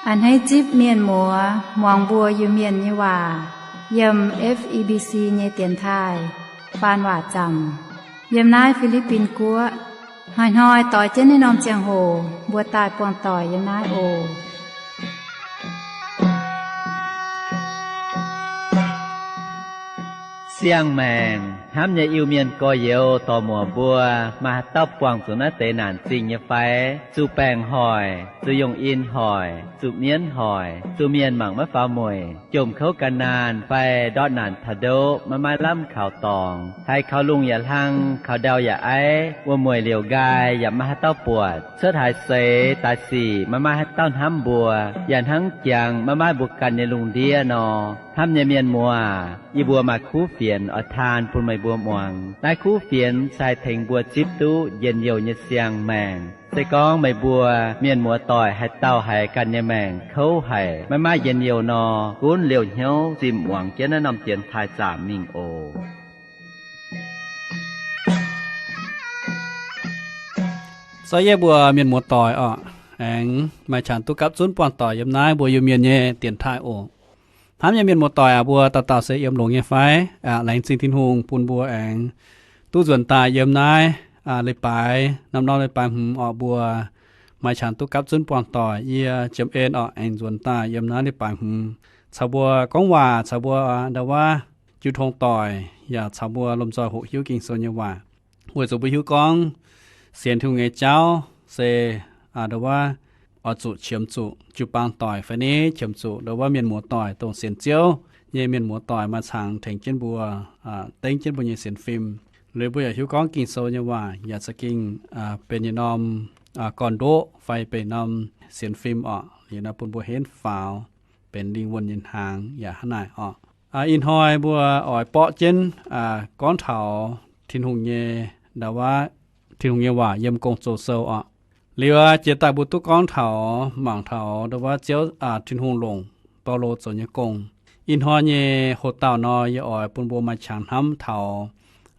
A'hneiv zipv mienh muoz muangx mbuo Iu-Mienh nyei waac yiem F E B C nyei dienx taaih faan waac zaamc yiem naaiv Fi^li^bin Guoqv. Hnoi-hnoi doix jienv naaiv norm ziangh hoc mbuo daaih buangh doic yiem naaiv oc. Siang-maengc hnamv nyei Iu-Mienh gorx-youz dorc-muoc mbuo, maaih haaix dauh buangh zuqc naaiv deix naanc zingh nyei fai? Zuqc baengc hoic, zuqc yungh in hoic, zuqc mienv hoic, zuqc mienh mangc maiv faaux mueic, jomc kouv gan naanh fai ndortv naanc taux ndoqv maiv maaih lamh kaux dorngx, haiz kaux lungh yaac hlang, kaux ndau yaac aiv, wuom-mueic liouc nqaai yaac maiv maaih haaix dauh buatc, cuotv haaix seix daaih sic maiv maaih haaix dauh hnamv mbuo, yaac hnangv jangx maiv maaih mbuo ganh nyei lungh ndiev nor. Hnamv nyei mienh muoz, yie mbuo maaih kuv fienx oix taan bun meih mbuo muangx. Naaiv kuv fienx se haih tengx mbuo zipv duqv njien-youh nyei siang-maengc. Se gorngv meih mbuo mienh muoz-doic haaix dauh haiz ganh nyei maengc kouv haic, maiv maaih njien-youh nor, gunv liouh hnyouv zimh muangx jienv naaiv norm dienx taaih zaamc mingh oc. Zorqv yie mbuo mienh muoz-doic oc, aengx maaih qangx duqv gapv zunv buangh doic yiem naaiv mbuo Iu-Mienh nyei dienx taaih oc. Hnamv nyei mienh muoz-doic aac, mbuo dauh dauh se yiem longx nyei fai? Laengz zingh Tin-Hungh bun mbuo aengx duqv nzuonx daaih yiem naaiv leiz-baaix, norm-norm leiz-baaix hmz orqc, mbuo maaih qangx duqv gapv zunv buangh doic. Yie Jiem En orqc, aengx nzuonx daaih yiem naaiv leiz-baaix hmz caux mbuo gorngv waac, caux mbuo ndau wuov jiu tong doic, yaac caux mbuo lomh nzoih hoqc hiuv Ging-Sou nyei waac, weic zuqc mbuo hiuv gorngv sienx Tin-Hungh nyei jauv se ndau wuov oix zuqc qiemx zuqc jiu-baang doic fai ni, qiemx zuqc ndau wuov mienh muoz-doic, dongh sienx Ziouv nyei mienh muoz-doic maaih qangx tengx jienv mbuo, dengv jienv mbuo nyei sienx fim. Liuz mbuo yaac hiuv gorngv Ging-Sou nyei waac yaac za'gengh benx yietc norm gorn-ndoqv fai benx norm sienx fim orqc. Liuz naaiv bun mbuo henv faaux benx lingh wuonh nyei hnaangx yaac hnangv naaic orqc. Ih hnoi mbuo oix borqv jienv gorngv taux Tin-Hungh nyei, ndau wuov Tin-Hungh nyei waac yiem Gong-Zoh Sou orqc. Liuz jiex daaih mbuo duqv gorngv taux, mangc taux ndau wuov Ziouv, Tin-Hungh longc Baulo zoux nyei gong. Ih hnoi nyei hoc-dauh nor, yie oix bun mbuo maaih qangx hnamv taux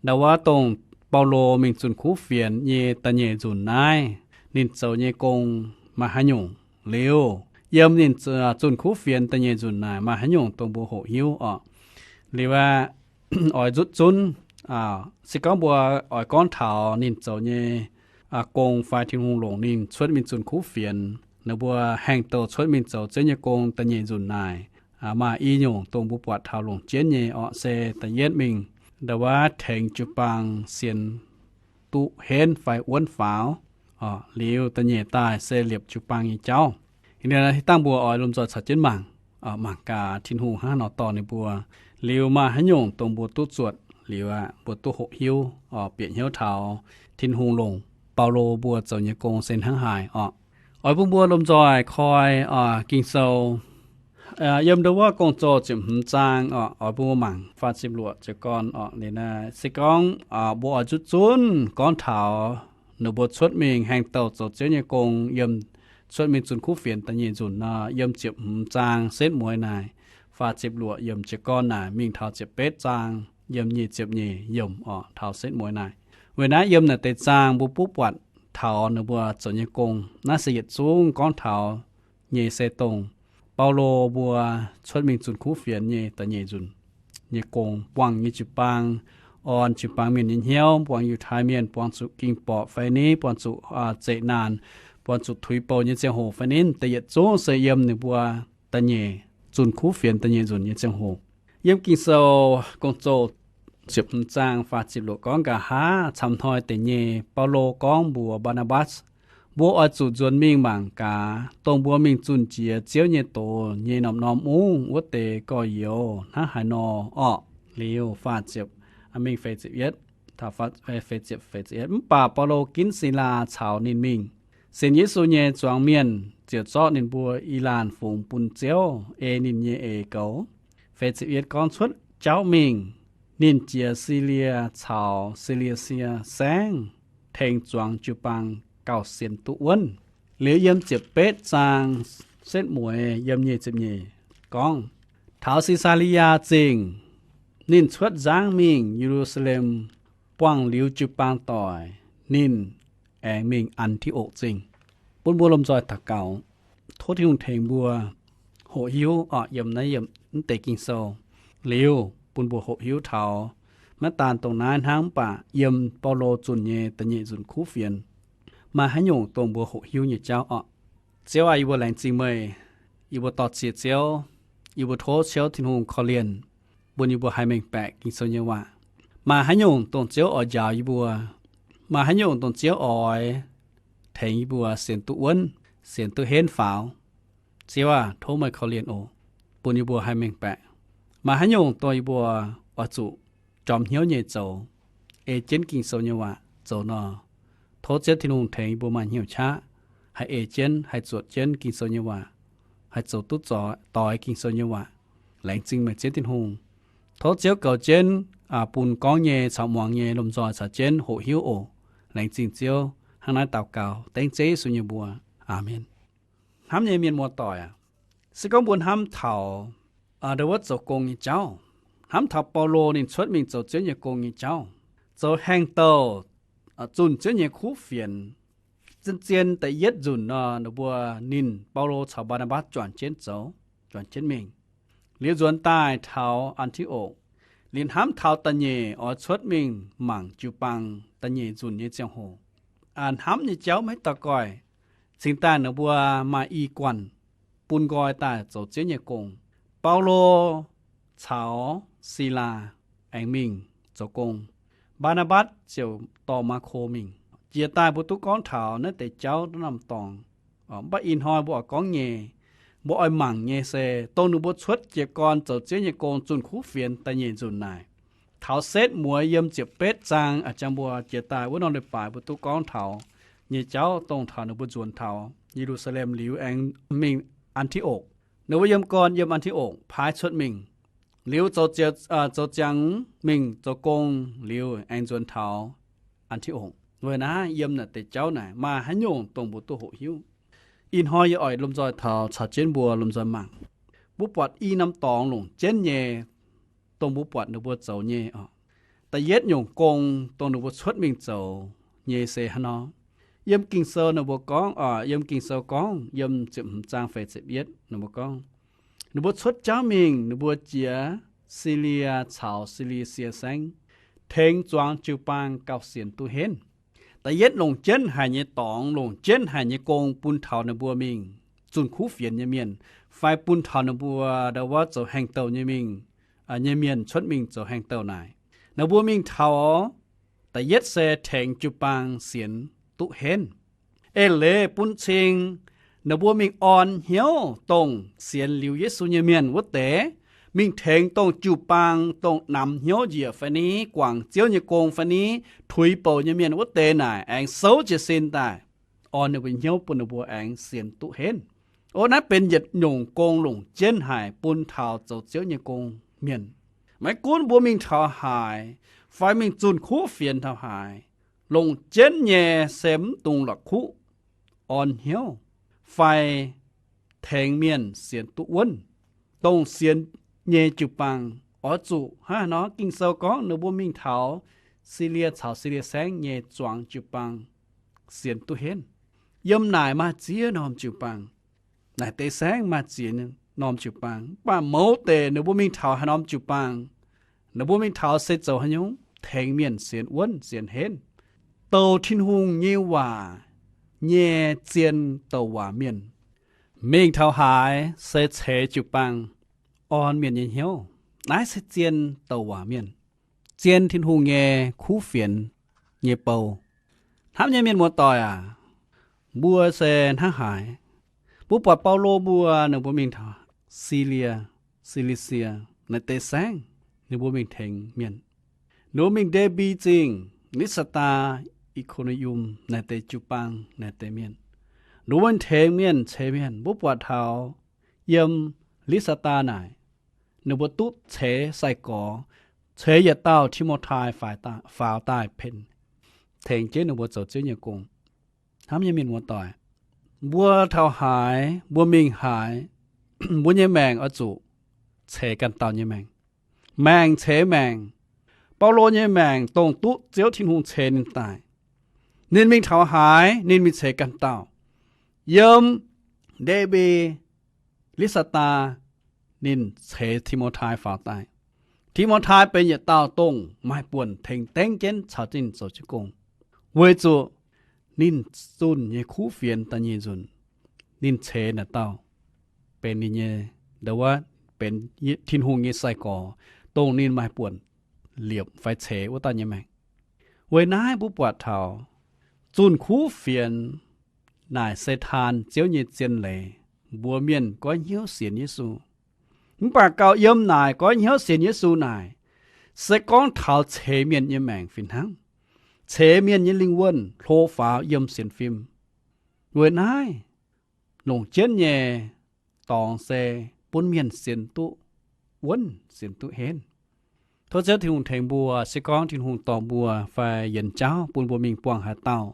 ndau wuov dongh Baulo mingh zunh kuv fienx nyei da'nyeic nzunc naaiv, ninh zoux nyei gong maaih haaix nyungc. Liuz yiem ninh zunh kuv fienx da'nyeic nzunc naaic maaih haaix nyungc dongh mbuo hoqc hiuv orqc. Liuz aeqv, oix nzutv zunv, se gorngv mbuo oix gorngv taux ninh zoux nyei gong fai Tin-Hungh longc ninh cuotv mingh zunh kuv fienx, ninh mbuo haengh douh cuotv mingh zoux Ziouv nyei gong da'nyeic nzunc naaic, maaih i nyungc dongh mbuo buatc taux longc jienv nyei orqc, se da'yietv mingh ndau wuov tengx jiu-baang sienx duqv henv fai wuonv faaux. Liuz da'nyeic daaih se liepc jiu-baang nyei jauv. Ih hnoi dangh mbuo oix lomh nzoih caux jienv mangc, mangc gaax Tin-Hungh hnangv haaix nor dorh ninh mbuo. Liuz maaih haaix nyungc dongh mbuo duqv zuotc, liuz aeqv, mbuo duqv hoqc hiuv, bieqc hnyouv taux Tin-Hungh longc Baulo mbuo zoux nyei gong se hnangv haaix orqc. Oix bun mbuo lomh nzoih koi Ging-Sou yiem ndau wuov Gong-Zoh ziepc hmz zaang orqc, oix bun mbuo mangc faah ziepc luoqc jiez gorn orqc. Liuz naaiv se gorngv mbuo oix nzutv zunv gorngv taux ninh mbuo cuotv mingh haengh douh zoux Ziouv nyei gong yiem cuotv mingh zunh kuv fienx da'nyeic nzunc nor, yiem ziepc hmz zaang setv mueiz naaic, faah ziepc luoqc yiemc jiez gorn naaic mingh taux ziepc betv zaang yiem nyic ziepc nyeic yiemc orqc, taux setv mueiz naaic. Weic naaiv yiem naaic deix zaang mbuo butv buatc taux ninh mbuo zoux nyei gong. Naaiv se yietc zungv gorngv taux nyei se dongh Baulo mbuo cuotv mingh zunh kuv fienx nyei da'nyeic nzunc nyei gong, buangh nyei jiu-baang, orn jiu-baang mienh nyei hnyouv, buangh Yiutai Mienh buangh zuqc ging-borqc fai ni, buangh zuqc zeqc naanc, buangh zuqc tuix bouh nyei ziangh hoc fai ni, da'yietc zungv se yiem ninh mbuo da'nyeic zunh kuv fienx da'nyeic nzunc nyei ziangh hoc. Yiem Ging-Sou Gong-Zoh ziepc hmz zaang faah ziepc luoqc gorngv, Nqa'haav camv hnoi deix nyei, Baulo gorngv mbuox Mbaa^naa^mbatc, Mbuo oix zuqc nzuonx mingh mangc gaax dongh mbuo mingh zunh jiex Ziouv nyei doz nyei norm-norm mungv wuov deix gorx-youz hnangv haaix nor orqc. Liuz, mingh feix ziepc, mv baac Baulo ginv Silaa caux ninh mingh. Sienx Yesu nyei zuangx mienh ziouc zorqv ninh mbuo i laanh fungx bun Ziouv ei ninh nyei eix goux. Feix ziepc yietv gorngv, Cuotv jauv mingh, ninh jiex Silie caux Silie^sie Saengv tengx zuangx jiu-baang gauh sienx duqv wuonv. Liuz yiem ziepc betv zaang setv mueiz yiem nyic ziepc nyeic gorngv, Taux Si^saa^li^yaa Zingh, ninh cuotv nzangv mingh Ye^lu^saa^lem, buangh liuz jiu-baang doic, ninh aengx mingh An^ti^okc Zingh. Bun mbuo lomh nzoih daux gaux. Tov Tin-Hungh tengx mbuo hoqc hiuv oc, yiem naaiv, yiem naaiv deix Ging-Sou liuz bun mbuo hoqc hiuv taux maiv daan dongh naaiv hnangv, mv baac yiem Baulo zunh nyei da'nyeic nzunc kuv fienx, maaih haaix nyungc dongh mbuo hoqc hiuv nyei jauv oc. Ziouv aac, yie mbuo laengz zingh meih. Yie mbuo dor-ziec Ziouv, yie mbuo tov Ziouv Tin-Hungh korv-lienh bun yie mbuo haih mengh baeqc Ging-Sou nyei waac. Maaih haaix nyungc dongh Ziouv oix njaaux yie mbuo, maaih haaix nyungc dongh Ziouv oix tengx yie mbuo sienx duqv wuonv, sienx duqv henv faaux, Ziouv aac, tov meih korv-lienh oc, bun yie mbuo haih mengh baeqc. Maaih haaix nyungc dongh yie mbuo oix zuqc jorm hnyouv nyei zoux, ei jienv Ging-Sou nyei waac zoux nor, tov Ziouv Tin-Hungh tengx yie mbuo maaih hnyouv qaqv haih ei jienv, haih zuotc jienv Ging-Sou nyei waac, haih zoux duqv zoix doix Ging-Sou nyei waac. Laengz zingh meih Ziouv Tin-Hungh. Tov Ziouv goux jienv bun gorngv nyei caux muangx nyei lomh nzoih caux jienv hoqc hiuv oc. Laengz zingh Ziouv. Hnangv naaiv daux gaux dengv Ziouv Yesu nyei mbuox. Aamen. Hnamv nyei mienh muoz-doic aac, se gorngv mbuo hnamv taux ndau wuov zoux gong nyei jauv, hnamv taux Baulo ninh cuotv mingh zoux Ziouv nyei gong nyei jauv, zoux haengh douh zunh Ziouv nyei kuv fienx, zien-zien da'yietv nzunc nor, ninh mbuo, ninh, Baulo caux Mbaa^naa^mbatc juangc jienv zoux, juangc jienv mingh. Liuz nzuonx daaih taux An^ti^okc, liuz hnamv taux da'nyeic oix cuotv mingh mangc jiu-baang da'nyeic nzunc nyei ziangh hoc, hnamv nyei jauv maiv dauh goih, cingx daaih ninh mbuo maaih i guanh bun nqoi daaih zoux Ziouv nyei gong. Baulo caux Silaa aengx mingh zoux gong. Mbaa^naa^mbatc ziouc dorh Maako mingh. Jiex daaih mbuo duqv gorngv taux naaiv deix jauv norm-norm dorngx. Mv baac ih hnoi mbuo oix gorngv nyei, mbuo oix mangc nyei se dongh ninh mbuo cuotv jiez gorn zoux Ziouv nyei gong zunh kuv fienx da'nyeic nzunc naaic. Taux setv mueiz yiem ziepc betv zaang, a'jang mbuo jiex daaih wuov norm leiz-baaix mbuo duqv gorngv taux nyei jauv dongh taux ninh mbuo nzuonx taux Ye^lu^saa^lem liuz aengx mingh An^ti^okc. Ninh mbuo yiem gorn yiem An^ti^okc paaiv cuotv mingh. Liuz zoux ziangx mingh zoux gong liuz aengx nzuonx taux An^ti^okc. Weic naaiv yiem naaic deix jauv naaic maaih haaix nyungc dongh mbuo duqv hoqc hiuv. Ih hnoi yie oix lomh nzoih taux caux jienv mbuo lomh nzoih mangc. Mbuo buatc i norm dorngx longc jienv nyei dongh mbuo buatc ninh mbuo zoux nyei oc. Da'yietv nyungc gong dongh ninh mbuo cuotv mingh zoux nyei se hnangv nor. Yiem Ging-Sou ninh mbuo gorngv, yiem Ging-Sou gorngv yiem ziepc hmz zaang feix ziepc yietv ninh mbuo gorngv, ninh mbuo cuotv jauv mingh, ninh mbuo jiex Silie caux Silisie Saengv, tengx zuangx jiu-baang gauh sienx duqv henv. Da'yietv longc jienv haic nyei dorngx, longc jienv haic nyei gong bun taux ninh mbuo mingh zunh kuv fienx nyei mienh, fai bun taux ninh mbuo ndau wuov zoux haengh douh nyei mingh nyei mienh cuotv mingh zoux haengh douh naaic. Ninh mbuo mingh taux, da'yietv se tengx jiu-baang sienx duqv henv. Eix leiz bun cing ninh mbuo mingh orn hnyouv dongh sienx liuz Yesu nyei mienh wuov deix, mingh tengx dongh jiu-baang dongh namx hnyouv njiec fai ni, guangc Ziouv nyei gong fai ni, tuix bouc nyei mienh wuov deix naaic aengx souv jiez sin daaih, orn ninh mbuo hnyouv bun ninh mbuo aengx sienx duqv henv. O, naaiv benx yietc nyungc gong longc jienv haic bun taux zoux Ziouv nyei gong mienh. Maiv gunv mbuo mingh taux haaix, fai mingh zunh kuv fienx taux haaix, longc jienv nyei se mv dungx la'kuqv orn hnyouv fai tengx mienh sienx duqv wuonv. Dongh sienx nyei jiu-baang oix zuqc hnangv haaix nor? Ging-Sou gorngv ninh mbuo mingh taux Silie caux Silie Saengv nyei zuangx jiu-baang sienx duqv henv. Yiem naaic maaih ziex norm jiu-baang. Naaic deix saengv maaih ziex norm jiu-baang, mv baac mouz deix ninh mbuo mingh taux haaix norm jiu-baang, ninh mbuo mingh taux se zoux haaix nyungc? Tengx mienh sienx wuonv sienx henv, douc Tin-Hungh nyei waac nyei zien douc waac mienh. Mingh taux haaix se ceix jiu-baang, orn mienh nyei hnyouv. Naaiv se zien douc waac mienh, zien Tin-Hungh nyei kuv fienx nyei bou. Hnamv nyei mienh muoz-doic aac, mbuo se hnangv haaix? Mbuo buatc Baulo mbuo, ninh mbuo mingh taux Silie, Silisia, naaiv deix saengv, ninh mbuo mingh tengx mienh. Ninh mbuo mingh Nde^mbi Zingh, Litv^saa^daa, I^ko^ni^yum naaiv deix jiu-baang naaiv deix mienh. Ninh mbuo mingh tengx mienh, ceix mienh. Mbuo buatc taux yiem Litv^saa^daa naaic, ninh mbuo duqv ceix sai-gorx, ceix yietc dauh Ti^mo^tai faaux daaih, tengx jienv ninh mbuo zoux Ziouv nyei gong. Hnamv nyei mienh muoz-doic, mbuo taux haaix, mbuo mingh haaix, mbuo nyei maengc oix zuqc ceix ganh dauh nyei maengc. Maengc ceix maengc. Baulo nyei maengc dongh duqv Ziouv Tin-Hungh ceix ninh daaih. Ninh mingh taux haaix, ninh mingh ceix ganh dauh. Yiem Ndaawitv, Lis^saa^taa, ninh ceix Ti^mo^tai faaux daaih. Ti^mo^tai benx yietc dauh dongh maaih buonc tengx dengv jienv caux ninh zoux jienv gong, weic zuqc ninh zunh nyei kuv fienx da'nyeic nzunc, ninh ceix naaic dauh benx ninh nyei, ndo wuov, benx Tin-Hungh nyei sai-gorx, dongh ninh maaih buonc liepc fai ceix wuov dauh nyei maengc. Weic naaiv mbuo buatc taux zunh kuv fienx naaic se taan Ziouv nyei zien leiz mbuox mienh goiv hnyouv sienx Yesu. Mv baac gauh yiem naaic goiv hnyouv sienx Yesu naaic, se gorngv taux ceix mienh nyei maengc fih hnangv, ceix mienh nyei lingh wuonh hlo faaux yiem sienx fim. Weic naaiv, longc jienv nyei dorngx se bun mienh sienx duqv wuonv, sienx duqv henv. Tov Ziouv Tin-Hungh tengx mbuo, se gorngv Tin-Hungh dorh mbuo fai yienx jauv bun mbuo mingh buangh haaix dauh,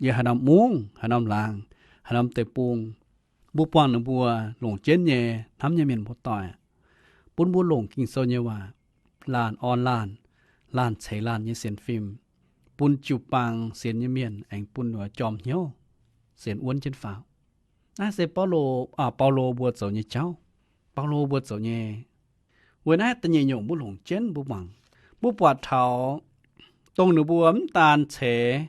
yiem haaix norm mungv, haaix norm laangz, haaix norm deic-bung, mbuo buangh ninh mbuo longc jienv nyei hnamv nyei mienh muoz-doic, bun mbuo longc Ging-Sou nyei waac laanh orn laanh, laanh ceix laanh nyei sienx fim, bun jiu-baang sienx nyei mienh aengx bun jorm hnyouv sienx wuonv jienv faaux. Naaiv se Baulo, Baulo mbuo zoux nyei jauv. Baulo mbuo zoux nyei. Weic naaiv da'nyeic nyungc mbuo longc jienv mbuo mangc, mbuo buatc taux dongh ninh mbuo mv daan ceix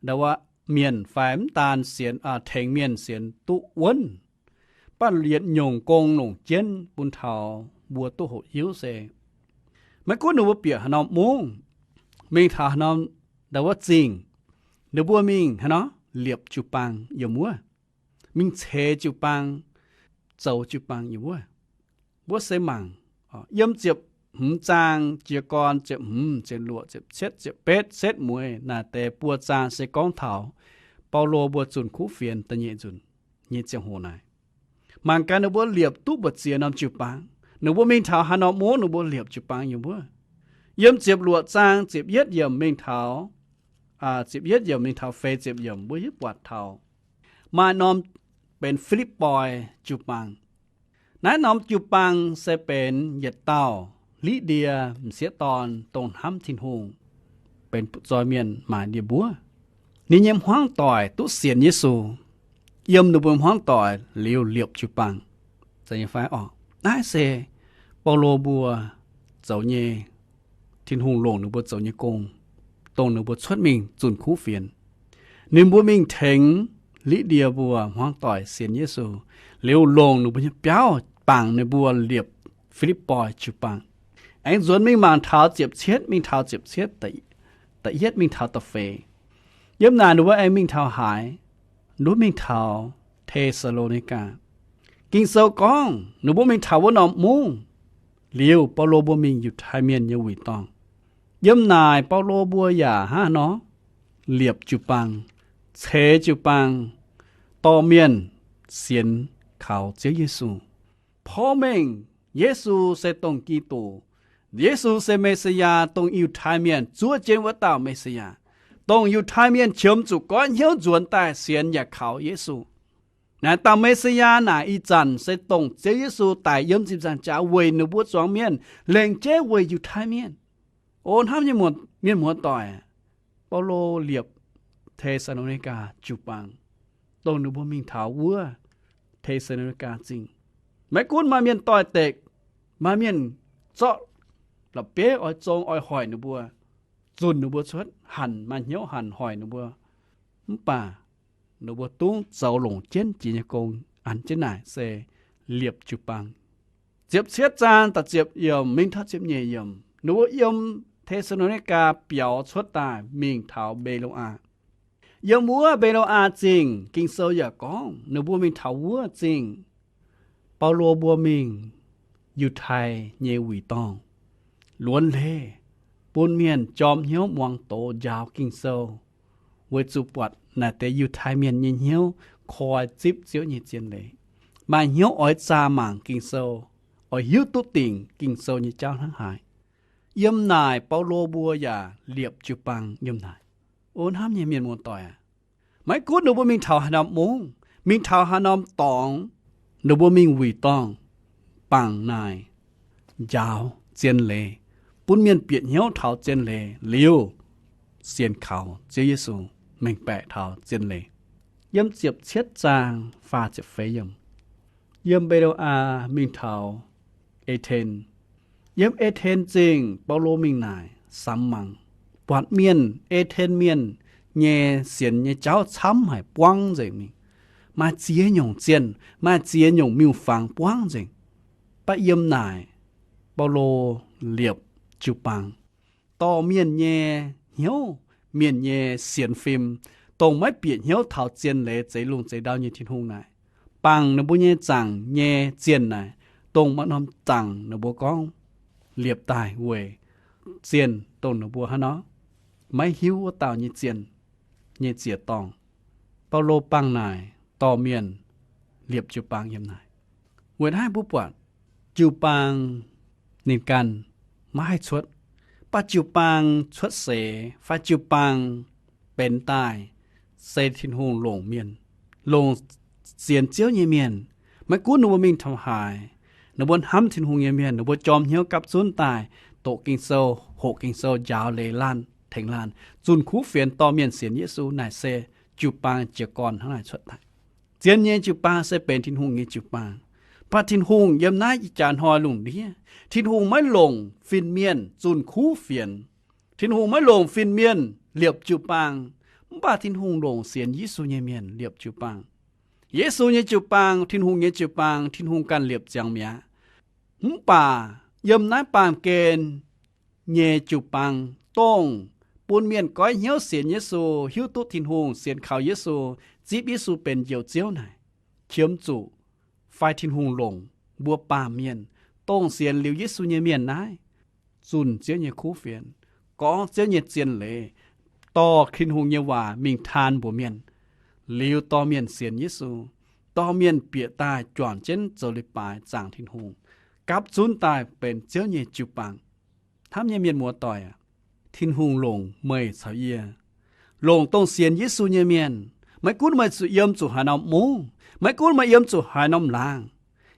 ndo wuov mienh fai mv daan sienx, tengx mienh sienx duqv wuonv, mv baac yietc nyungc gong longc jienv bun taux mbuo duqv hoqc hiuv se, maiv gunv ninh mbuo bieqc haaix norm mungv, mingh taux haaix norm ndo wuov zingh, ninh mbuo mingh haaix nor, liepc jiu-baang yiem wuov, mingh ceix jiu-baang, zoux jiu-baang yiem wuov. Mbuo se mangc yiem ziepc hmz zaang, jiez gorn ziepc hmz, ziepc luoqc, ziepc cietv, ziepc betv, setv mueiz naaic deix buo zaang se gorngv taux Baulo mbuo zunh kuv fienx da'nyeic nzunc nyei ziangh hoc naaic. Mangc gaax ninh mbuo liepc duqv mbu'ziex norm jiu-baang. Ninh mbuo mingh taux haaix norm mungv ninh mbuo liepc jiu-baang yiem wuov. Yiem ziepc luoqc zaang ziepc yietv yiemc mingh taux, ziepc yietv yiemc mingh taux feix ziepc yiemc mbuo hiuv buatc taux maaih norm benx Fi^lipv^poi jiu-baang. Naaiv norm jiu-baang se benx yietc dauh Liqv^ndie m'sieqv dorn dongh hnamv Tin-Hungh, benx butv-zoih mienh maaic ndie-mbuov. Ninh nyei hmuangv doic duqv sienx Yesu. Yiem ninh mbuo hmuangv doic liuz liepc jiu-baang. Naaiv se Baulo mbuo zoux nyei, Tin-Hungh longc ninh mbuo zoux nyei gong, dongh ninh mbuo cuotv mingh zunh kuv fienx. Ninh mbuo mingh tengx Liqv^ndie mbuo hmuangv doic sienx Yesu, liuz longc ninh mbuo nyei biauv bangc ninh mbuo liepc Fi^lipv^poi jiu-baang. Aengx nzuonx mingh mangc taux ziepc cietv, mingh taux ziepc cietv, da'yietv mingh taux da'feix. Yiem naaic ninh mbuo aengx mingh taux haaix? Ninh mbuo mingh taux Te^saa^lo^ni^gaa. Ging-Sou gorngv ninh mbuo mingh taux wuov norm mungv, liuz Baulo mbuo mingh Yiutai Mienh nyei wuic dorngh. Yiem naaic Baulo mbuo yaac hnangv nor, liepc jiu-baang, ceix jiu-baang, dorh mienh sienx kaux Ziouv Yesu, porv mengh Yesu se dongh Giduc. Yesu se Me^si^yaa, dongh Yiutai Mienh zuov jienv wuov dauh Me^si^yaa, dongh Yiutai Mienh qiemx zuqc goiv hnyouv nzuonx daaih sienx yaac kaux Yesu. Naaic dauh Me^si^yaa naaic ih zanc se dongh Ziouv Yesu daic yiem ziepc nzaangc jaax weic ninh mbuo zuangx mienh, lengc jeiv weic Yiutai Mienh. O hnamv nyei mienh muoz-doic, Baulo liepc Te^saa^lo^ni^gaa jiu-baang, dongh ninh mbuo mingh taux wuov Te^saa^lo^ni^gaa Zingh. Maiv gunv maaih mienh doix-dekc, maaih mienh zorqv la'bieiv oix zong oix hoic ninh mbuo, zunc ninh mbuo cuotv, hanc, maaih hnyouv hanc hoic ninh mbuo, mv baac ninh mbuo dungv zoux longc jienv jiex nyei gong. An jienv naaic se liepc jiu-baang. Ziepc cietv zaang da'ziepc yiemc mingh taux ziepc nyeic yiemc, ninh mbuo yiem Te^saa^lo^ni^gaa biaux cuotv daaih mingh taux Mbe^lo^aa. Yiem wuov Mbe^lo^aa Zingh, Ging-Sou yaac gorngv ninh mbuo mingh taux wuov zingh, Baulo mbuo mingh, Yiutai nyei wuic dorngh, luonx leiz, bun mienh jorm hnyouv muangx doz njaaux Ging-Sou, weic zuqc buatc naaic deix Yiutai Mienh nyei hnyouv koi zipv Ziouv nyei zien leiz, maaih hnyouv oix zaah mangc Ging-Sou, oix hiuv duqv dingc Ging-Sou nyei jauv hnangv haaix. Yiem naaic Baulo mbuo yaac liepc jiu-baang yiem naaic. O hnamv nyei mienh muoz-doic aac, maiv gunv ninh mbuo mingh taux haaix norm mungv, mingh taux haaix norm dorngx, ninh mbuo mingh wuic dorngh, bangc naaic, njaaux zien leiz, bun mienh bieqc hnyouv taux zien leiz liuz, sienx kaux Ziouv Yesu, mengh baeqc taux zien leiz. Yiem ziepc cietv zaang faah ziepc feix yiemc, yiem Mbe^lo^aa mingh taux E^ten. Yiem E^ten Zingh, Baulo mingh naaic samx mangc, buatc mienh, E^ten Mienh nyei sienx nyei jauv camv haic, buangv nzengc mingh. Maaih ziex nyungc zienh, maaih ziex nyungc miuc-fangx buangv nzengc. Baac yiem naaic, Baulo liepc jiu-baang, dorh mienh nyei hnyouv, mienh nyei sienx fim, dongh maiv bieqc hnyouv taux zien leiz zeix lungh zeix ndau nyei Tin-Hungh naaic, bangc ninh mbuo nyei zaangc nyei zienh naaic, dongh maaih norm zaangc ninh mbuo gorngv liepc daaih weic zienh dongh ninh mbuo hnangv nor maiv hiuv wuov dauh nyei zienh nyei ziec-dorngh. Baulo bangh naaic dorh mienh liepc jiu-baang yiem naaic. Weic naaiv mbuo buatc jiu-baang ninh ganh maiv haih cuotv, baac jiu-baang cuotv seix fai jiu-baang benx daaih se Tin-Hungh longc mienh, longc sienx Ziouv nyei mienh. Maiv gunv ninh mbuo mingh taux haaix, ninh mbuo hnamv Tin-Hungh nyei mienh, ninh mbuo jorm hnyouv gapv zunv daaih doqc Ging-Sou, hoqc Ging-Sou, njaaux leiz laanh tengx laanh, zunh kuv fienx dorh mienh sienx Yesu. Naaic se jiu-baang jiez gorn hnangv naaic cuotv daaih. Zien nyei jiu-baang se benx Tin-Hungh nyei jiu-baang. Baac Tin-Hungh yiem naaiv ih jaax hnoi lungh ndiev, Tin-Hungh maiv longc fin-mienh zunh kuv fienx. Tin-Hungh maiv longc fin-mienh liepc jiu-baang. Mv baac Tin-Hungh longc sienx Yesu nyei mienh liepc jiu-baang. Yesu nyei jiu-baang, Tin-Hungh nyei jiu-baang, Tin-Hungh ganh liepc ziangx mi'aqv. Mv baac yiem naaiv baamh gen nyei jiu-baang, dongh bun mienh goiv hnyouv sienx Yesu, hiuv duqv Tin-Hungh, sienx kaux Yesu, zipv Yesu benx Njoux Ziouv naaic, qiemx zuqc fai Tin-Hungh longc mbuo baamh mienh, dongh sienx liuz Yesu nyei mienh naaiv, zunh Ziouv nyei kuv fienx, gorngv Ziouv nyei zien leiz, dorh Tin-Hungh nyei waac mingh taan mbuox mienh, liuz dorh mienh sienx Yesu, dorh mienh bieqc daaih juangc jienv zoux leiz-baaix zaangc Tin-Hungh, gapv zunv daaih benx Ziouv nyei jiu-baang. Hnamv nyei mienh muoz-doic aac, Tin-Hungh longc meih caux yie, longc dongh sienx Yesu nyei mienh. Maiv gunv meih zuqc yiem zuqc haaix norm mungv, maiv gunv meih yiem zuqc haaix norm laangz,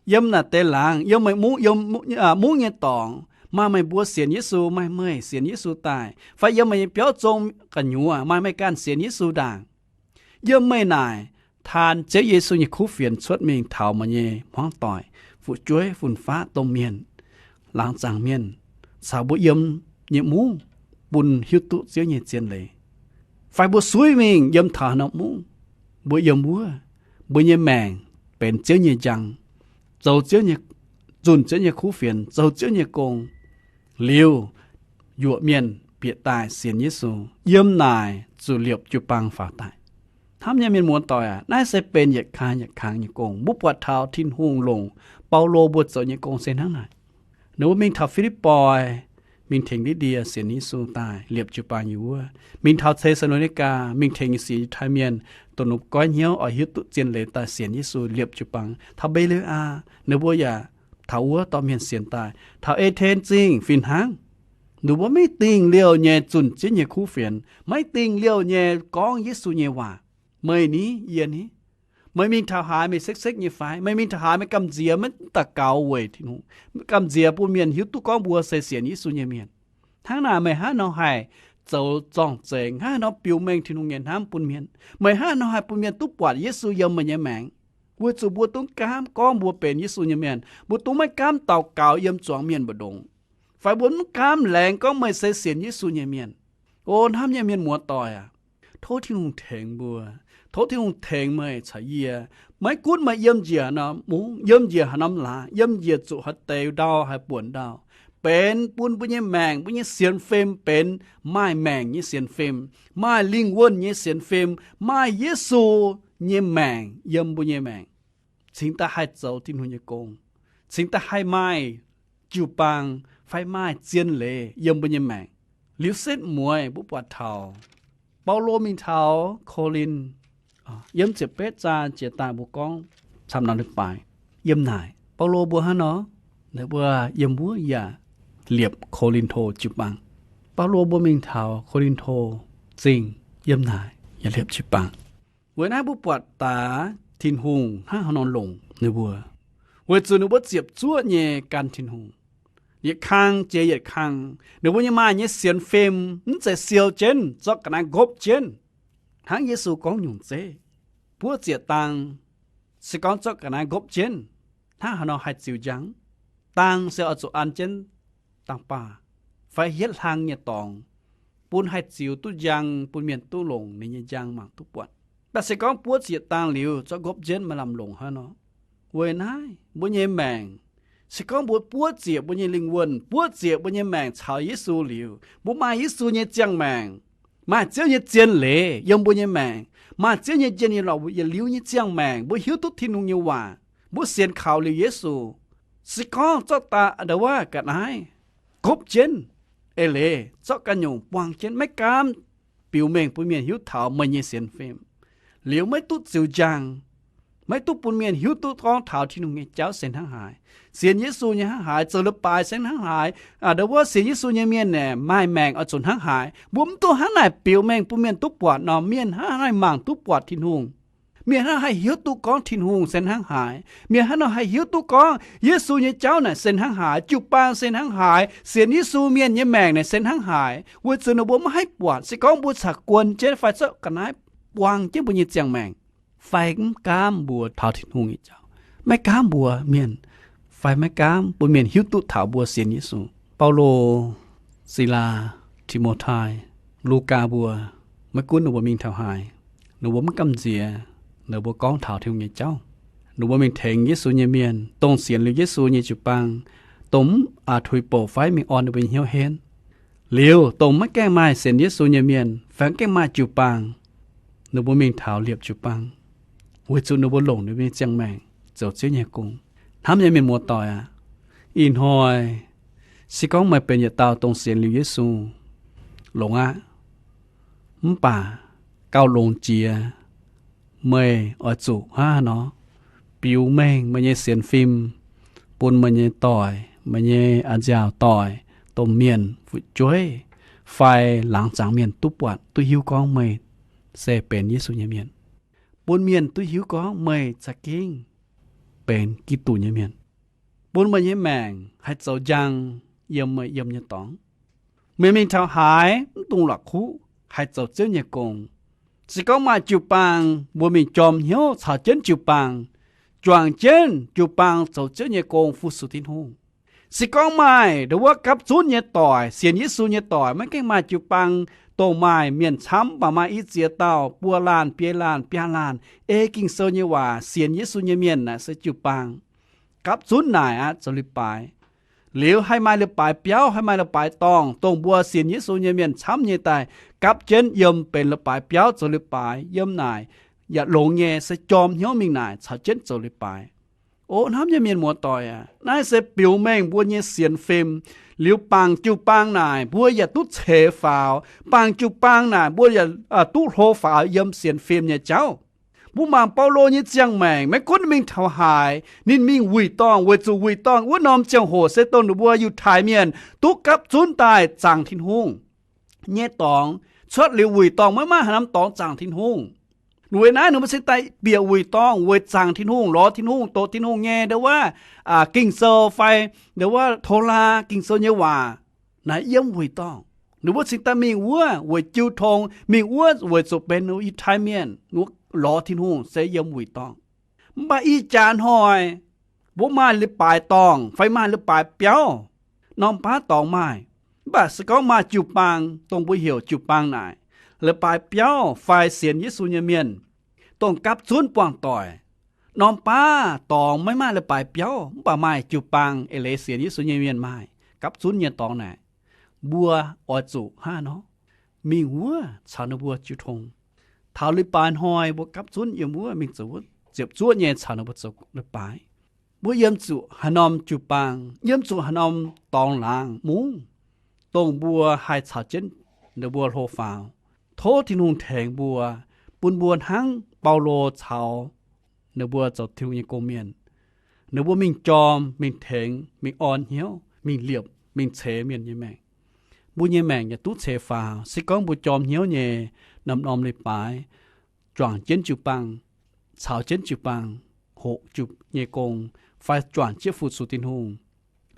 yiem naaic deix laangz, yiem meih mungv, yiem mungv nyei dorngx, maaih meih mbuo sienx Yesu, maaih meih sienx Yesu daaih, fai yiem meih nyei biauv zong gu'nyuoz maaih meih ganh sienx Yesu ndaangc, yiem meih naaic taan Ziouv Yesu nyei kuv fienx cuotv mingh taux meih nyei hmuangv doic, fu'jueiv, fun-faqv, domh mienh, laangz zaangc mienh, caux mbuo yiem nyei mungv, bun hiuv duqv Ziouv nyei zien leiz. Fai mbuo suiv mingh yiem taux haaix norm mungv, mbuo yiem wuov, mbuo nyei maengc benx Ziouv nyei njang, zoux Ziouv nyei, zunh Ziouv nyei kuv fienx, zoux Ziouv nyei gong, liuz yuoqc mienh bieqc daaih sienx Yesu, yiem naaic zuqc liepc jiu-baang faaux daaih. Hnamv nyei mienh muoz-doic aac, naaiv se benx yietc kang yietc kang nyei gong. Mbuo buatc taux Tin-Hungh longc Baulo mbuo zoux nyei gong se hnangv naaic. Ninh mbuo mingh taux Fi^lipv^poi, mingh tengx Li^ndie sienx Yesu daaih, liepc jiu-baang yiem wuov. Mingh taux Te^saa^lo^ni^gaa, mingh tengx nyei sic Yiutai Mienh, dongh ninh mbuo goiv hnyouv oix hiuv duqv zien leiz daaih sienx Yesu, liepc jiu-baang. Taux Mbe^le^aa, ninh mbuo yaac taux wuov dorh mienh sienx daaih. Taux E^ten Zingh fih hnangv. Ninh mbuo maiv dingh liouh nyei zunh Ziouv nyei kuv fienx, maiv dingh liouh nyei gorngv Yesu nyei waac. Meih ni, yie ni, meih mingh taux haaix meih sekv-sekv nyei fai? Meih mingh taux haaix meih gamh nziex maiv daux gaux weic Tin-Hungh, gamh nziex bun mienh hiuv duqv gorngv mbuo se sienx Yesu nyei mienh? Hnangv naaic meih hnangv nor haih zoux zorng-zengx, hnangv nor biux mengh Tin-Hungh nyei hnamv bun mienh? Meih hnangv nor haih bun mienh duqv buatc Yesu yiem meih nyei maengc? Weic zuqc mbuo dungx gaamv gorngv mbuo benx Yesu nyei mienh. Mbuo dungx maiv gaamv daux gaux yiem zuangx mienh mbu'ndongx, fai mbuo maiv gaamv laengz gorngv meih se sienx Yesu nyei mienh. O hnamv nyei mienh muoz-doic aac, tov Tin-Hungh tengx mbuo. Tov Tin-Hungh tengx meih caux yie. Maiv gunv meih yiem njiec haaix norm mungv, yiem njiec haaix norm laangz, yiem njiec zuqc haaix deix ndau, haaix buonc ndau, benx bun mbuo nyei maengc, mbuo nyei sienx fim benx maaih maengc nyei sienx fim, maaih lingh wuonh nyei sienx fim, maaih Yesu nyei maengc yiem mbuo nyei maengc, cingx daaih haih zoux Tin-Hungh nyei gong, cingx daaih haih maaih jiu-baang fai maaih zien leiz yiem mbuo nyei maengc. Liuz setv mueiz mbuo buatc taux Baulo mingh taux Ko^lin, yiem ziepc betv zaang jiex daaih mbuo gorngv camv norm leiz-baaix. Yiem naaic Baulo mbuo hnangv nor, ninh mbuo yiem wuov yaac liepc Ko^lin^to jiu-baang. Baulo mbuo mingh taux Ko^lin^to Zingh, yiem naaic yaac liepc jiu-baang. Weic naaiv mbuo buatc daaih Tin-Hungh hnangv haaix nor longc ninh mbuo, weic zuqc ninh mbuo ziepc zuoqv nyei gan Tin-Hungh. Yietc kang jiex yietc kang, ninh mbuo nyei maaih nyei sienx fim mv zeiz siou jienv, zorqv ga'naaiv nqopv jienv, hnangv Yesu gorngv nyungc zeiv. buov ziec dang, se gorngv zorqv ga'naaiv nqopv jienv, hnangv haaix nor haih ziux njang? Dang se oix zuqc an jienv dang-baah fai hietv hlang nyei dorngx, bun haih ziux duqv njang, bun mienh duqv longc ninh nyei njang mangc duqv buatc. Mv baac se gorngv buov ziec dang liuz zorqv nqopv jienv, maaih lamh longc hnangv nor. Weic naaiv mbuo nyei maengc, se gorngv mbuo buov ziec mbuo nyei lingh wuonh, buov ziec mbuo nyei maengc caux Yesu liuz, mbuo maaih Yesu nyei ziangh maengc, maaih Ziouv nyei zien leiz yiem mbuo nyei maengc, maaih Ziouv nyei njien-youh lorqc, yietc liuz nyei ziangh maengc mbuo hiuv duqv Tin-Hungh nyei waac, mbuo sienx kaux liuz Yesu, se gorngv zorqv daaih ndau wuov ga'naaiv nqopv jienv, eix leiz zorqv ganh nyungc buang jienv, maiv gaamv biux mengh bun mienh hiuv taux meih nyei sienx fim, liuz maiv duqv ziux njang, maiv duqv bun mienh hiuv duqv gorngv taux Tin-Hungh nyei jauv se hnangv haaix. Sienx Yesu nyei hnangv haaix, zoux leiz-baaix se hnangv haaix, ndau wuov sienx Yesu nyei mienh aeqv, maaih maengc oix zuqc hnangv haaix. Mbuo mv duqv hnangv naaic biux mengh bun mienh duqv buatc nor, mienh hnangv haaix mangc duqv buatc Tin-Hungh? Mienh hnangv haaix hiuv duqv gorngv Tin-Hungh se hnangv haaix? Mienh hnangv haaix hiuv duqv gorngv Yesu nyei jauv naaic se hnangv haaix, jiu-baang se hnangv haaix, sienx Yesu mienh nyei maengc naaic se hnangv haaix? Weic zuqc ninh mbuo maiv haih buatc. Se gorngv mbuo caux guon jienv fai zorqv ga'naaiv buang jienv mbuo nyei ziangh maengc, fai mv gaamv mbuox taux Tin-Hungh nyei jauv, maiv gaamv mbuox mienh, fai maiv gaamv bun mienh hiuv duqv taux mbuo sienx Yesu. Baulo, Silaa, Ti^mo^tai, Lugaa mbuo, maiv gunv ninh mbuo mingh taux haaix, ninh mbuo maiv gamh nziex ninh mbuo gorngv taux Tin-Hungh nyei jauv. Ninh mbuo mingh tengx Yesu nyei mienh, dongh sienx liuz Yesu nyei jiu-baang, dongh mv a'tuix bouc fai mingh orn ninh mbuo nyei hnyouv henv. Liuz dongh maiv gaengh maaih sienx Yesu nyei mienh fai maiv gaengh maaih jiu-baang, ninh mbuo mingh taux liepc jiu-baang, weic zuqc ninh mbuo longc ninh mbuo nyei ziangh maengc zoux Ziouv nyei gong. Hnamv nyei mienh muoz-doic aac, ih hnoi se gorngv meih benx yietc dauh dongh sienx liuz Yesu, longx aqv. Mv baac gauh longx jiex, meih oix zuqc hnangv haaix nor biux mengh meih nyei sienx fim bun meih nyei doic, meih nyei a'nziaauc doic, domh mienh, fu'jueiv, fai laangz zaangc mienh duqv buatc duqv hiuv gorngv meih se benx Yesu nyei mienh, bun mienh duqv hiuv gorngv meih za'gengh benx Giduc nyei mienh, bun meih nyei maengc haih zoux njang yiem meih yiem nyei dorngx. Meih mingh taux haaix mv dungx la'kuqv, haih zoux Ziouv nyei gong. Se gorngv maaih jiu-baang, mbuo mingh jorm hnyouv caux jienv jiu-baang, juangc jienv jiu-baang zoux Ziouv nyei gong fu-sux Tin-Hungh. Se gorngv maaih ndau wuov gapv zunv nyei doic, sienx Yesu nyei doic, maiv gaengh maaih jiu-baang, dongh maaih mienh camv, mv baac maaih i ziex dauh buo laanh, biei laanh, biaa laanh ei Ging-Sou nyei waac sienx Yesu nyei mienh naaic se jiu-baang. Gapv zunv naaic aqv zoux leiz-baaix. Liuz haih maaih leiz-baaix biauv, haih maaih leiz-baaix dorngh, dongh mbuo sienx Yesu nyei mienh camv nyei daaih gapv jienv yiem benx leiz-baaix biauv zoux leiz-baaix yiem naaic, yaac longx nyei se jorm hnyouv mingh naaic caux jienv zoux leiz-baaix. O hnamv nyei mienh muoz-doic aac, naaiv se biux mengh mbuo nyei sienx fim. Liuz bangc jiu-baang naaic mbuo yaac duqv ceix faaux, bangc jiu-baang naaic mbuo yaac duqv hlo faaux yiem sienx fim nyei jauv. Mbuo mangc Baulo nyei ziangh maengc, maiv gunv ninh mingh taux haaix, ninh mingh wuic dorngh, weic zuqc wuic dorngh wuov norm ziangh hoc se dongh ninh mbuo Yiutai Mienh duqv gapv zunv daaih zaangc Tin-Hungh nyei dorngx. Cuotv liuz wuic dorngh maiv maaih haaix norm dorngx zaangc Tin-Hungh. Weic naaiv ninh mbuo cingx daaih bieqc wuic dorngh weic zaangc Tin-Hungh, lorz Tin-Hungh, doqc Tin-Hungh nyei ndau wuov Ging-Sou fai ndau wuov Toraa, Ging-Sou nyei waac naaic yiem wuic dorngh. Ninh mbuo cingx daaih mingh wuov weic jiu tong, mingh wuov weic zuqc benx Yiutai Mienh, lorz Tin-Hungh se yiem wuic dorngh. Mv baac ih jaax hnoi mbuo maaih leiz-baaix dorngh fai maaih leiz-baaix biauv, norm baav dorngx maaih. Mv baac se gorngv maaih jiu-baang, dongh mbuo heuc jiu-baang naaic, leiz-baaix biauv fai sienx Yesu nyei mienh, dongh gapv zunv buangh doic, norm baav dorngx maiv maaih leiz-baaix biauv, mv baac maaih jiu-baang eix leiz sienx Yesu nyei mienh maaih gapv zunv nyei dorngx naaic, mbuo oix zuqc hnangv haaix nor mingh wuov caux ninh mbuo jiu tong. Taux leiz-baaix hnoi mbuo gapv zunv yiem wuov mingh zoux wuov ziepc zuoqv nyei caux ninh mbuo zoux leiz-baaix. Mbuo yiem zuqc haaix norm jiu-baang, yiem zuqc haaix norm dorngx laangz mungv, dongh mbuo haih caux jienv ninh mbuo hlo faaux. Tov Tin-Hungh tengx mbuo, bun mbuo hnangv Baulo caux ninh mbuo zoux Tin-Hungh nyei gong-mienh. Ninh mbuo mingh jorm, mingh tengx, mingh orn hnyouv, mingh liepc, mingh ceix mienh nyei maengc. Mbuo nyei maengc yaac duqv ceix faaux se gorngv mbuo jorm hnyouv nyei norm-norm leiz-baaix, juangc jienv jiu-baang, caux jienv jiu-baang hoqc jiu nyei gong, fai juangc jienv fu-sux Tin-Hungh.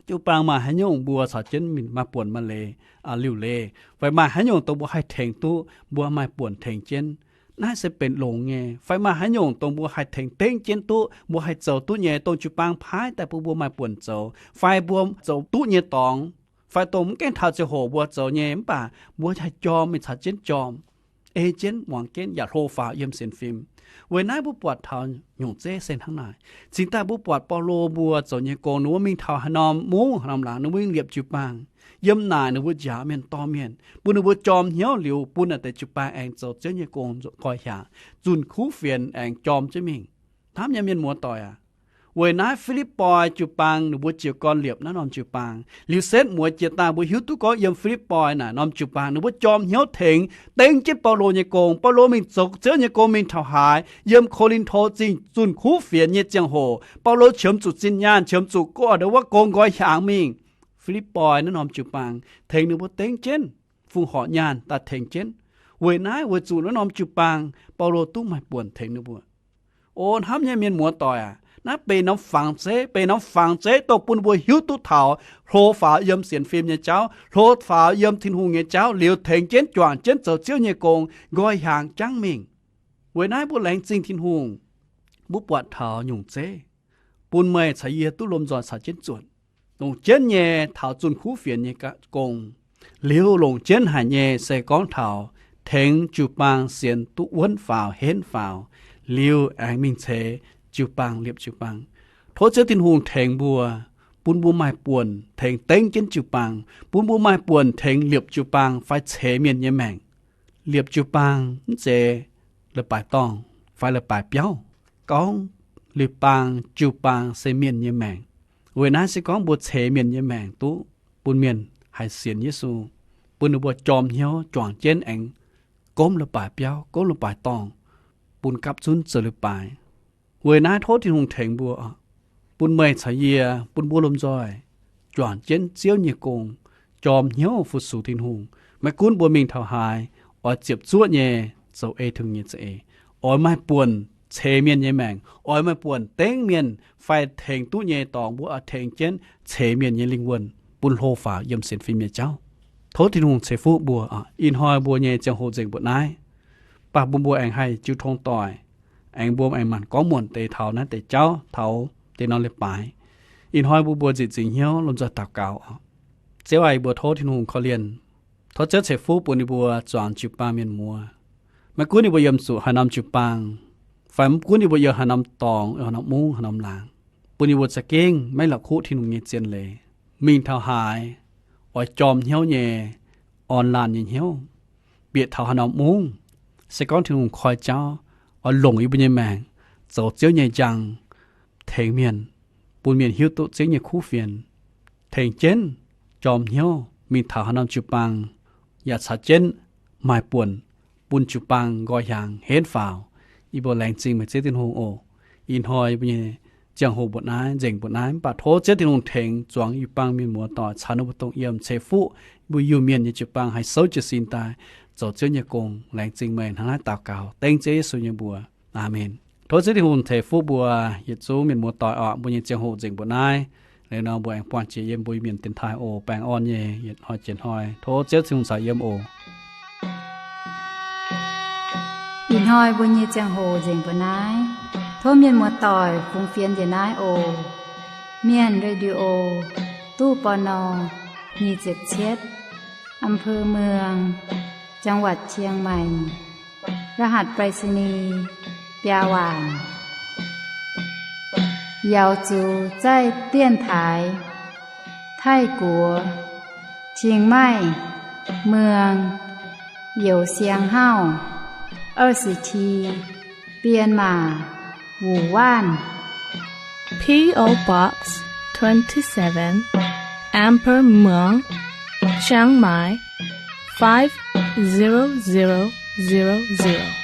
Jiu-baang maaih haaix nyungc mbuo caux jienv mingh maaih buonc maaih leiz, liuc leiz, fai maaih haaix nyungc dongh mbuo haih tengx duqv, mbuo maaih buonc tengx jienv. Naaiv se benx longx nyei. Fai maaih haaix nyungc dongh mbuo haih tengx dengv jienv duqv, mbuo haih zoux duqv nyei, dongh jiu-baang paaiv daaih bun mbuo maaih buonc zoux, fai mbuo zoux duqv nyei dorngx, fai dongh mv gaengh taux ziangh hoc mbuo zoux nyei, mv baac mbuo haih jorm, mingh caux jienv jorm, ei jienv, muangx jienv, yaac hlo faaux yiem sienx fim. Weic naaiv mbuo buatc taux nyungc zeiv se hnangv naaic. Cingx daaih mbuo buatc Baulo mbuo zoux nyei gong, ninh mbuo mingh taux haaix norm mungv haaix norm laangz, ninh mbuo mingh liepc jiu-baang. Yiem naaic ninh mbuo njaaux mienh dorh mienh, bun ninh mbuo jorm hnyouv liuz, bun naaic deix jiu-baang aengx zoux Ziouv nyei gong nqoi hiaangx, zunh kuv fienx aengx jorm jienv mingh. Hnamv nyei mienh muoz-doic aac, weic naaiv Fi^lipv^poi jiu-baang ninh mbuo jiez gorn liepc naaiv norm jiu-baang. Liuz setv mueiz jiex daaih mbuo hiuv duqv gorngv yiem Fi^lipv^poi naaic norm jiu-baang ninh mbuo jorm hnyouv tengx dengv jienv Baulo nyei gong. Baulo mingh zoux Ziouv nyei gong mingh taux haaix, yiem Ko^lin^to Zingh zunh kuv fienx nyei ziangh hoc, Baulo qiemx zuqc zinh nyaanh, qiemx zuqc gorx-youz wuov gong nqoi hiaangx mingh. Fi^lipv^poi naaiv norm jiu-baang tengx ninh mbuo dengv jienv, fongc horc nyaanh daaih tengx jienv. Weic naaiv, weic zuqc naaiv norm jiu-baang Baulo duqv maaih buonc tengx ninh mbuo. O hnamv nyei mienh muoz-doic aac, naaiv benx norm fangx zeiv, benx norm fangx zeiv dongh bun mbuo hiuv duqv taux hlo faaux yiem sienx fim nyei jauv, hlo faaux yiem Tin-Hungh nyei jauv liuz, tengx jienv juangc jienv zoux Ziouv nyei gong nqoi hiaangx jangv mingh. Weic naaiv mbuo laengz zingh Tin-Hungh, mbuo buatc taux nyungc zeiv bun meih caux yie duqv lomh nzoih caux jienv zuotc. Longc jienv nyei taux zunh kuv fienx nyei gong, liuz longc jienv haic nyei se gorngv taux tengx jiu-baang sienx duqv wuonv faaux, henv faaux, liuz aengx mingh ceix jiu-baang, liepc jiu-baang. Tov Ziouv Tin-Hungh tengx mbuo, bun mbuo maaih buonc tengx dengv jienv jiu-baang, bun mbuo maaih buonc tengx liepc jiu-baang fai ceix mienh nyei maengc. Liepc jiu-baang mv zeiz leiz-baaix dorngh fai leiz-baaix biauv. Gorngv liuz baang, jiu-baang se mienh nyei maengc. Weic naaiv se gorngv mbuo ceix mienh nyei maengc duqv, bun mienh haih sienx Yesu, bun ninh mbuo jorm hnyouv juangc jienv aengx gomv leiz-baaix biauv, gomv leiz-baaix dorngh, bun gapv zunv zoux leiz-baaix. Weic naaiv tov Tin-Hungh tengx mbuo, bun meih caux yie, bun mbuo lomh nzoih juangc jienv Ziouv nyei gong, jorm hnyouv fu-sux Tin-Hungh. Maiv gunv mbuo mingh taux haaix, oix ziepc zuoqv nyei zoux ei Tin-Hungh nyei za'eix, oix maaih buonc ceix mienh nyei maengc, oix maaih buonc dengv mienh fai tengx duqv nyei dorngx mbuo oix tengx jienv ceix mienh nyei lingh wuonh bun hlo faaux yiem sienx fim nyei jauv. Tov Tin-Hungh ceix fuqv mbuo. Ih hnoi mbuo nyei ziangh hoc nzengc mbuoqc naaiv, mv baac bun mbuo aengx haih jiu tong doic, aengx mbuo aengx maanc gorngv muonc deix taux naaiv deix jauv taux deix norm leiz-baaix. Ih hnoi mbuo mbuo nzieqc zingx hnyouv lomh nzoih daux gaux. Ziouv aac, yie mbuo tov Tin-Hungh korv-lienh. Tov Ziouv ceix fuqv bun yie mbuo zuangx jiu-baang mienh muoz. Maiv gunv yie mbuo yiem zuqc haaix norm jiu-baang, fai maiv gunv yie mbuo yiem haaix norm dorngx, haaix norm mungv, haaix norm laangz, bun yie mbuo za'gengh maiv la'kuqv Tin-Hungh nyei zien leiz. Mingh taux haaix, oix jorm hnyouv nyei, orn laanh nyei hnyouv. Bieqc taux haaix norm mungv, se gorngv Tin-Hungh koi jauv, oix longc yie mbuo nyei maengc zoux Ziouv nyei njang, tengx mienh, bun mienh hiuv duqv Ziouv nyei kuv fienx, tengx jienv jorm hnyouv mingh taux haaix norm jiu-baang, yaac caux jienv maaih buonc bun jiu-baang nqoi hiaangx henv faaux. Yie mbuo laengz zingh meih Ziouv Tin-Hungh oc. Ih hnoi yie mbuo nyei ziangh hoc mbuoqc naaiv, nzengc mbuoqc naaiv, mv baac tov Ziouv Tin-Hungh tengx zuangx jiu-baang mienh muoz doic caux ninh mbuo dongh yiem ceix fuqv mbuo Iu-Mienh nyei jiu-baang haih souv jiez sin daaih zoux Ziouv nyei gong. Laengz zingh meih hnangv naaiv daux gaux dengv Ziouv Yesu nyei mbuox. Aamen. Tov Ziouv Tin-Hungh ceix fuqv mbuo yietc zungv mienh muoz doic oc. Mbuo nyei ziangh hoc nzengc mbuoqc naaiv. Liuz nor mbuo aengx buangh jiex yiem mbuo Iu-Mienh dienx taaih oc. Baengh orn nyei yietc hnoi jiex hnoi. Tov Ziouv Tin-Hungh caux yiem oc. Ih hnoi mbuo nyei ziangh hoc nzengc mbuoqc naaiv. Tov mienh muoz doic fungx fienx njiec naaiv oc. Mienh Radio, ตู้ ปณ. nyic ziepc cietv, อำเภอเมือง จังหวัดเชียงใหม่ รหัสไปรษณีย์ biaa waanc. 瑶族在电台 Taiv Guoqv, Chiang Mai, เมือง Youz Siang Hauv, 二十七, Bienh Maac, Wuonh Waanv. P O Box twenty-seven, Amber Muang, Chiang Mai, five zero zero zero zero.